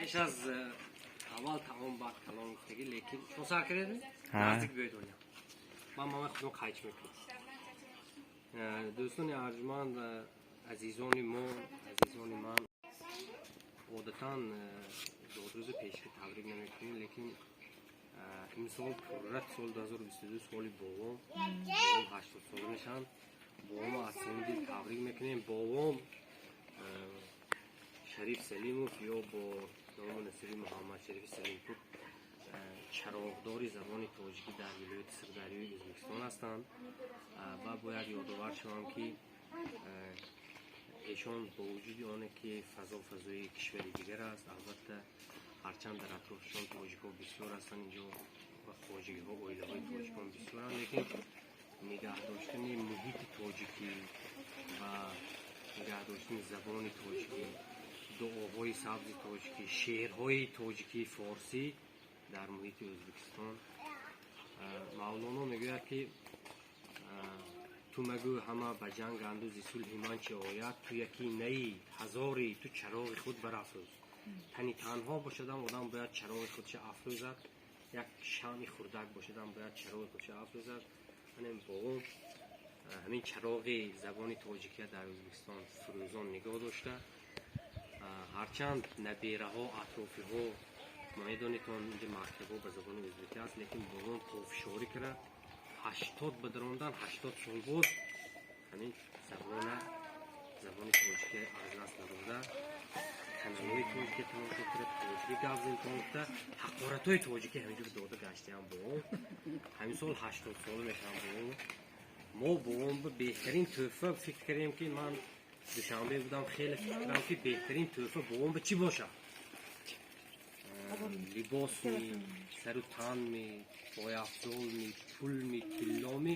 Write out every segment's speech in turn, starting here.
Пеш аз аввал таом, баъд калом гуфтагӣ, лекин шумо сар кардед? Ҳа. Наздик биёед, оня. Ман мамаи худро қайч мекунам. Дӯстони арҷманд, азизони мо, азизони ман, одатан зодрӯзи пешки табрик намекунем, лекин имсол пурра соли 2022, соли бобом, бобом 80 сола мешаванд. Бобомо аз самими дил табрик мекунем. Бобом Шариф Салимов ё бо ному насиби Муҳаммад Шарифи Салимпур чароғдори забони тоҷикӣ дар вилояти Сирдарёи Ӯзбекистон ҳастанд. Ва бояд ёдовар шавам, ки эшон бо вуҷуди оне ки фазо фазои кишвари дигар аст, албатта, ҳарчанд дар атрофшон тоҷикҳо бисёр ҳастанд, инҷо ва хоҷагиҳо, оилаҳои тоҷикон бисёранд, лекин нигаҳ доштани муҳити тоҷикӣ ва нигаҳ доштани забони тоҷикӣ, дуоҳои сабзи тоҷикӣ, шеърҳои тоҷикии форсӣ дар муҳити Ӯзбекистон. Мавлоно мегӯяд, ки ту магӯ ҳама ба ҷанганду зи сулҳи ман чӣ ояд, ту якӣ наӣ, ҳазорӣ, ту чароғи худ барафрӯз. Тани танҳо бошадам, одам бояд чароғи худша афрӯзад, як шамъи хурдак бошадам, бояд чароғи худша афрӯзад. Ҳанем бобом ҳамин чароғи забони тоҷикия дар Ӯзбекистон фурӯзон нигоҳ дошта. Ҳарчанд набераҳо, атрофиҳо, медонед, инҷа мактабҳо ба забони ӯзбекӣ аст, лекин бобом пофишорӣ карда, 80 ба даромадан, 80 сол боз ҳамин забона, забони тоҷикия аз даст надода, каналҳои тоҷикӣ тамошо карда, тоҷикӣ гап зан гуфта, ҳақоратҳои тоҷикӣ ҳаминҷур дода гаштиам. Бобом ҳамин сол 80 сола мешавам. Бобом мо, бобом ба беҳтарин тӯҳфа фикр кардем, ки ман Душанбе будам, хеле фикр кардам, ки беҳтарин тӯҳфа бобом ба чӣ бошад: либосми, сару танми, пойафзолми, пулми, тилломи?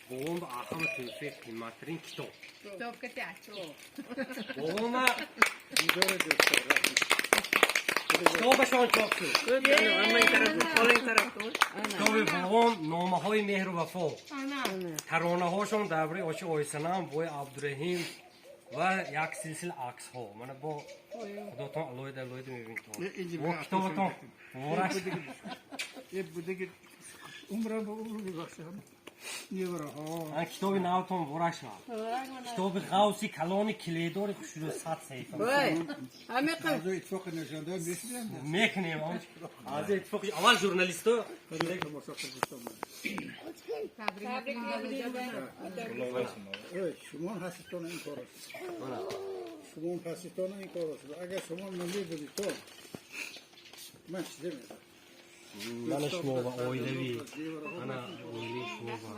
Бобом ба ҳама тӯҳфаи қиматтарин китоб. Китоб кати. Бобома китобашон чоп шуд. Китоби бобом «Номаҳои меҳру вафо», таронаҳошон дар бораи очи Ойсанам, бои Абдураҳим ва як силсила аксҳо. Мана, бо худотон алоҳида алоҳида мебинитон. Бо китобатон муборак. Умрам ба умр бибахшам. Невараҳо. Ман китоби навтон муборак шавад, китоби ғавси калони киледори хушрӯ, 100 саҳифа. Аъзои иттифоқи нависандаҳо мешудем. Мекунем аз иттифоқи аввал журналисто. Тамошо Қирғизистон. Табрик. Эй, шумо ҳаститон ин кор аст. Шумо ҳаститон ин кор аст. Агар шумо намебудед, то ман чизе мекардам. Мана, шумо ва оилавӣ, мана оилаи шумо ва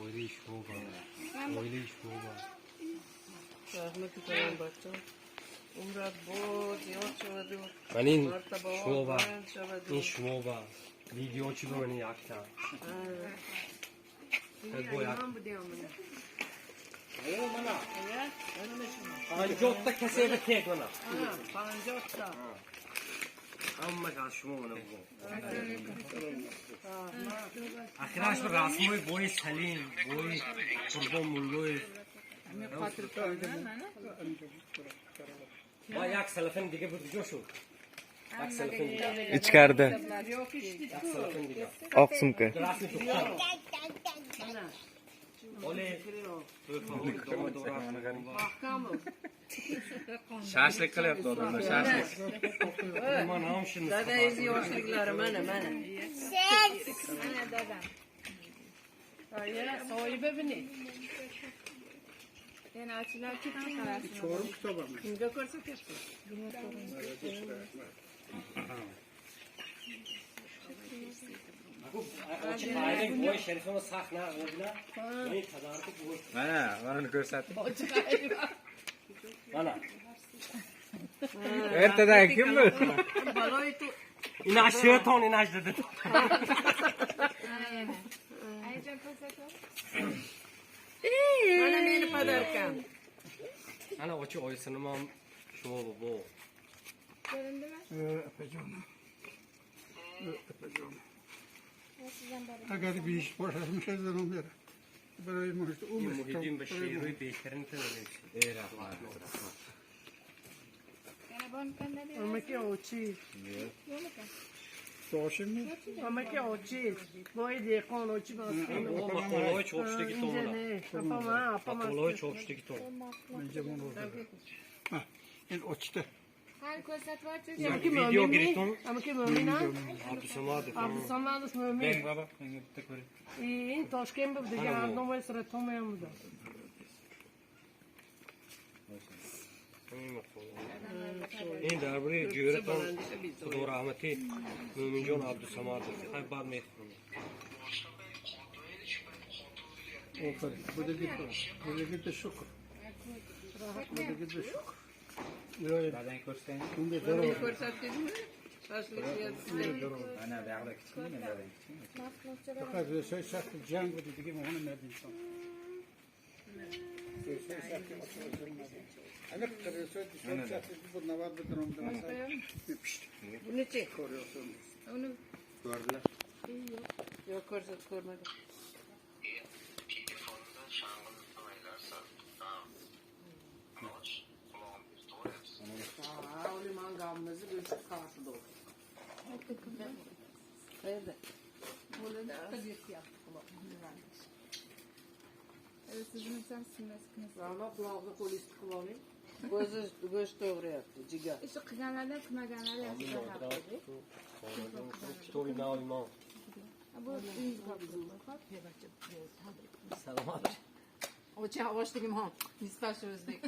оилаи шумо ва оилаи шумо ва Раҳмати калон, бача. Умрат боз зиёд шаваду Ман ин мартабаҳо шумо ва баланд шаваду. Ин шумо ва видео чӣ ба ман якта бо як мана 50-та касе ба тек, мана. 50-та. Ҳамаш аз шумо, мана бо ахираш ба расмҳои бои Салим, бои Қурбон Муллоев ва як салафани дига буд, куҷо шуд як салафани дига? Ichkarida. Як салафани дига. Oq sumka. Расми духтар. Оле тӯҳфаҳои идома дорад. Shashlik qilyapti odamlar, shashlik. Ман ҳам шуни Dadangizni yoshliklari, mana, mana. Mana dadam. Ya, sohiba buni. Yana ochilar ketgan qarasini. Чорум китобам. Kimga ko'rsatyapsiz? Бои Шарифама сахт нағз мебина. Ин тадарку бой. Mana, mana uni ko'rsatib. Мана. Ertadan kim bu? Baloyi tu. Инаш шӯтон, инаш дада. Mana yana. Ayajon, ko'rsatib. Mana meni подарка m. Ана очи ойсанамам шумо бо. Ko'rindimi? Опаҷонам. Опаҷонам. Агар биҳишт бошад, мешазанам мера. Барои муҳит Ин умр. Муҳиддин ба шеърҳои беҳтарин та менависад. Ey, rahmat. Yana Амаки очи. Дошимmi? Амаки очи. Бои деҳқон очи баскин. Мақолаҳои чопшудагӣ томона. Апама, апама. Мақолаҳои чопшудагӣ том. Инҷа мон ҳозир. Ин очта. Qani ko'rsatyapsiz. Амаки Video Mo'minmi? girishdan Амаки Mo'mina? Abdusamadov. Abdusamadov Mo'min. Beng baba, menga bitta ko'ring. In Toshkent bu degan Mana bu. Arnomay suratolmayam bu. Ин дар бораи ҷӯратон худораҳматӣ Мӯминҷон Абдусамадов. Хай баъд мехонем. Офарин. Будагит ба шукр. Будагит ба шукр. Dadang ko'rsang. Unga daror. Ko'rsatdingmi? Shashlik qilyapsiz. Mana bu yoqda kichkina, dadang kichkina. Faqat روزهای سخت جنگ بود دیگه ماهان مرد انسان. روزهای سخت aniq روزهای سخت بود 90 بود درآمده مثلا میپشت. Bunichi? Kori oson emas. Uni Ko'rdilar. Yo'q, ko'rsat ko'rmadim. sizni sinmas. O'zi go'sht to'g'rayapti, jigar. Ishi qilganlardan qilmaganlar yaxshi farqi. Kitobi navi мо. Bu uyingizga olib Salomat. Очень oshligim ham nisbati o'zbek.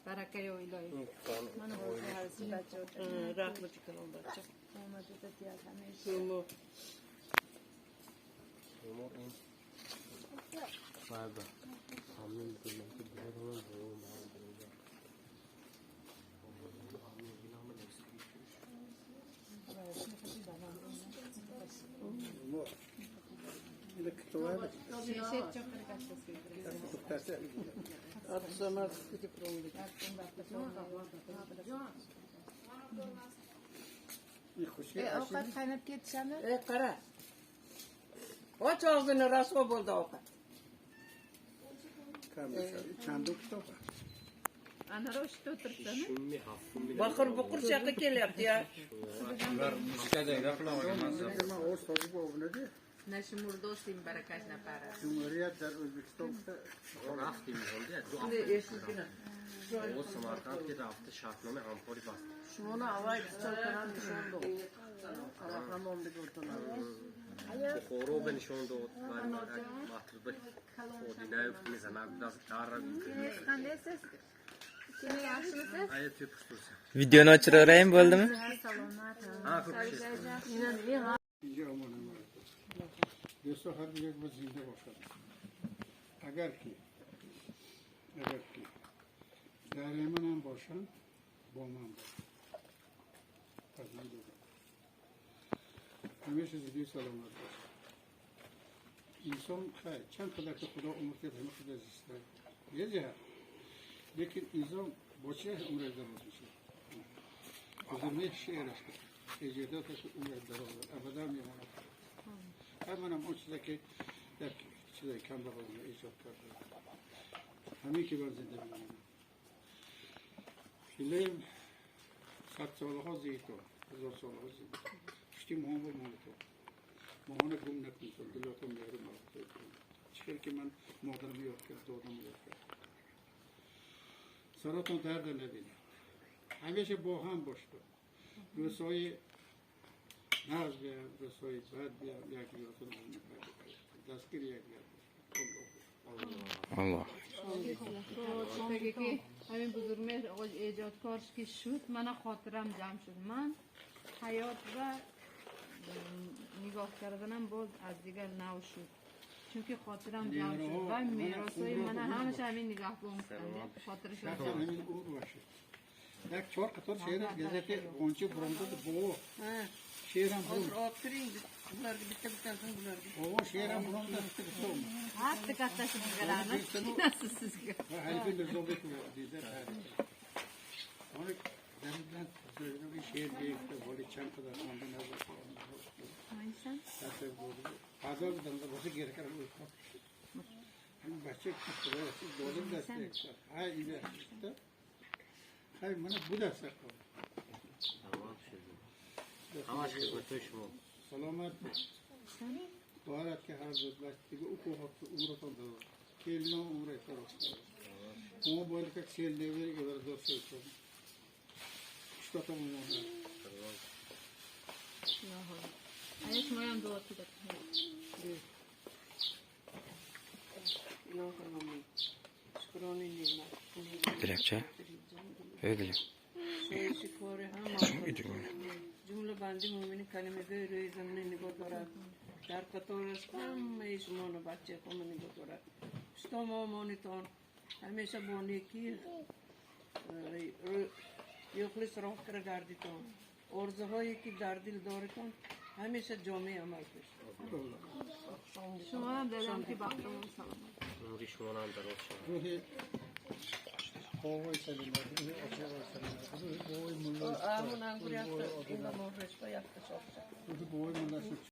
Baraka yo'q iloyim. Mana bu Rahmat kalom barcha. Temur. Temur ин Баба. Ҳамин Abdusamad diplomli. Ovqat qaynab ketishami? Ey qara. Och og'zini rasvo bo'ldi ovqat. Чандум китоб аст? Baqir buqir chaqa kelyapti ya. Ular muzikadagi qulog'iga mazza. Man ovoz tozib ovunadi. Nashimurdosing barakash napara. Jumhuriyat дар O'zbekiston Рафтем ду Eshitgina. ҳафта Самарқанд ки рафта шартномаи ҳамкорӣ баст. Shuni avval pichoq bilan nishon dod. Alloh hammomdek o'rtalar. Бухоро ба нишон дод. Матлуба Одинаев мезанад даст дарра. Qandaysiz? Kino yaxshimisiz? Aya tepish tursa. Videoni o'chiraveraymi bo'ldimi? Salomat. Ha, ko'p kishi. инҷа омон дӯсто ҳар як боз зинда бошад. Агар ки дар Яманам бошанд, бо ман бошанд. Фарзанд дорам. Ҳамеша зиндаи саломат бошад. Инсон хай чанд қадар ки Худо умр дод, ҳама қадар зиста мезиҳад. Лекин инсон бо чӣ умраш дароз мешавад? Ҳозир шеъраш эҷодоташ умраш дароз абадан мемонад. Ҳаманам он чизе ки як чизаи камбағалона эҷод карда. Ҳамин ки ман зинда мемонам. Филем садсолаҳо зиҳитон, ҳазорсолаҳо зиҳитон. Пушти моҳон бо монитон. Моҳона гум накунитон, дилотон меҳру муҳаббат. Чӣ хел ки ман модарам ёд кард, додам ёд кард. Саратон дарда набинад. Ҳамеша бо ҳам бошед. Рӯзҳои нағз биям, рӯзҳои бад биям, якдигаротон дастгири якдигар бошед. Alloh. Ki ҳамин бузургмеҳр эҷодкор ки шуд, mana xotiram jam shud. Man hayot va нигоҳ карданам боз аз дигар нав шуд. Chunki xotiram jam shud va merosoi mana hamisha ҳамин нигаҳбон гуфтам. Xotira shud. Шахсан ҳамин умр бошед. Як чор қатор шеър газети Ғончи буромдад бо шеърам Hozir буром. olib kiring, bularga bitta bittasini bularga. Бобо шеърам буромда bitta bitta омад. Bitta kattasini beramiz, kichkinasi sizga. Ва Ҳалифи Мирзобекова дида таъриф. Они дар шеър гирифта, воли чанд қадар хонда набошад. Фазо будам, бози гир кардам, ҳамин бача додим даст ҳай ина Хай, мана будаст. Саломат бошед. Ҳамаш хидматҳои шумо. Саломат дорад ки ҳар рӯз дига укӯ умратон дорад. Келино умра фарост. Мо бояд как сел невери ки дор шуд. Что там можно? Ая шумоям дуо кунед. Илоҳи амин. Шукрони неъмат. Dilakcha. Ey Dilak. Шикори ҳама ҷумла банди муъмини калимагои рӯи замина нигоҳ дорад. Дар қатораш ҳамаи шумоно бачаҳомо нигоҳ дорад. Устомо-монитон ҳамеша бо некӣ ёхлис роҳ кира гардитон. Орзуҳое ки дар дил доритон ҳамеша ҷомеи амал пӯшед. Шумоям дадам ки бахтамон саломат. Умри шумоам дароз шавад. Рӯҳи бобои Салимат, рӯҳи очаи Салимат, рӯҳи бобои Муллои Амун ангур якта, ин ба морреш ба якта шохча. Рӯҳи бобои Муллои.